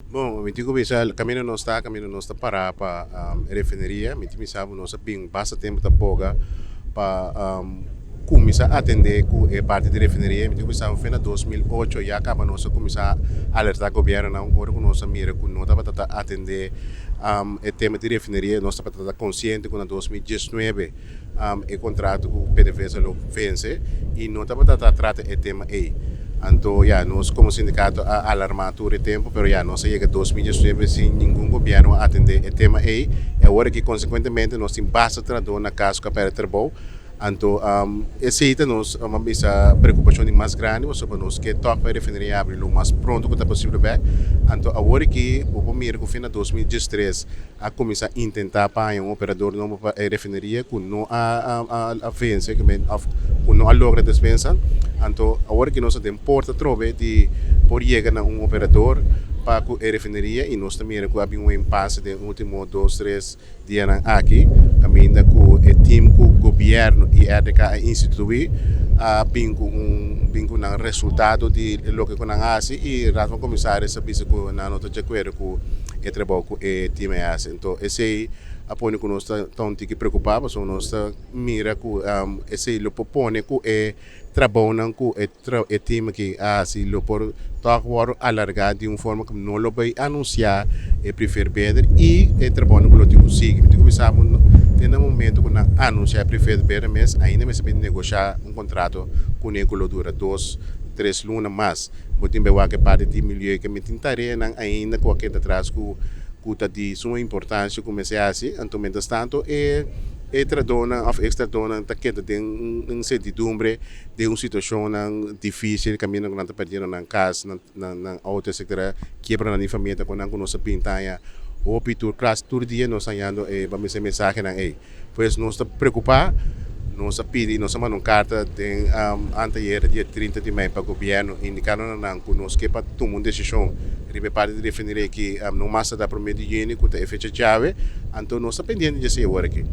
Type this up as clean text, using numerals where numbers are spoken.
Bon, mi tin ku bisa kaminda nos ta, kaminda nos ta pará pa e refineria. Mi tin bisa nos a bin basta tempu ta boga pa kuminsá atendé ku e parti di refineria. Mi tin ku bisa fe na 2008 ya kaba nos a kuminsá alertá gobièrnunan ora ku nos a mira ku no tabata ta atendé e tema di refineria. Nos tabata ta konsiente ku na 2019 e kontrato ku PDVSA lo vense i no tabata ta trata e tema ei. Anto ya, nos komo sindikato a alarmá tur e tempu, pero ya, nos a yega 2019 sin ningun gobièrnu a atendé e tema ei. I awor aki konsekuentemente nos tin basta trahadó na kas ku a pèrdè trabou. Anto esei ta nos bisa preokupashon di mas grandi pasobra nos ke tòg pa e refineria habri lo mas pronto ku ta posibel bèk. Anto awor aki bo por mira ku fin na 2013 a kuminsá intentá pa haña un operador nobo pa e refineria ku no a a vense òf ku no a logra despensa. Anto awor ki nos ta den porta atrobe di por yega na un operador pa ku e refineria i nos ta mira ku a bin un impase den ultimo dos tres dianan aki kaminda ku e team ku gobièrnu i RDK a instituí a bin ku un bin ku nan resultado di loke ku nan a hasi i Raad van Commissaris a bisa ku nan no ta di akuerdo ku e trabou ku e team a hasi. Anto esei a pone ku nos ta ta un tiki preokupá pasobra nos ta mira ku esei lo por pone ku e trabounan ku e e team aki a hasi lo por tòg wòrdu alargá di un forma ku no lo bai anunsiá e preferred bidder i e trabounan ku lo tin ku sigui. Mi tin ku bisa bo te na momento ku nan anunsiá e preferred bidder mes ainda mester bin negoshá un kontrato kuné ku lo dura dos, tres luna mas. Bo tin bai wak e parti di milieu ke mi tin tareanan ainda ku a keda atras ku ku ta di suma importancia ku mester hasi. Anto mientras tanto e e trahadónan òf eks-trahadónan ta keda den un insertidumbre, den un situashonnan difísil kaminda ku nan ta perdiendo nan kas, nan nan outo etcetera, kiebranan di famia ta ku nan ku nos a pinta haña hopi tur klas tur dia nos ta hañando e ban bisa e mensahenan ei. Pues nos ta preokupá, nos a pidi, nos a manda un karta den anteayer dia 30 di mei pa gobièrnu indikando na nan ku nos ke pa tuma un desishon riba e parti di refineria ki no mas ta da promé di yüni ku ta e fecha djawe, anto nos ta pendiente di esei awor aki.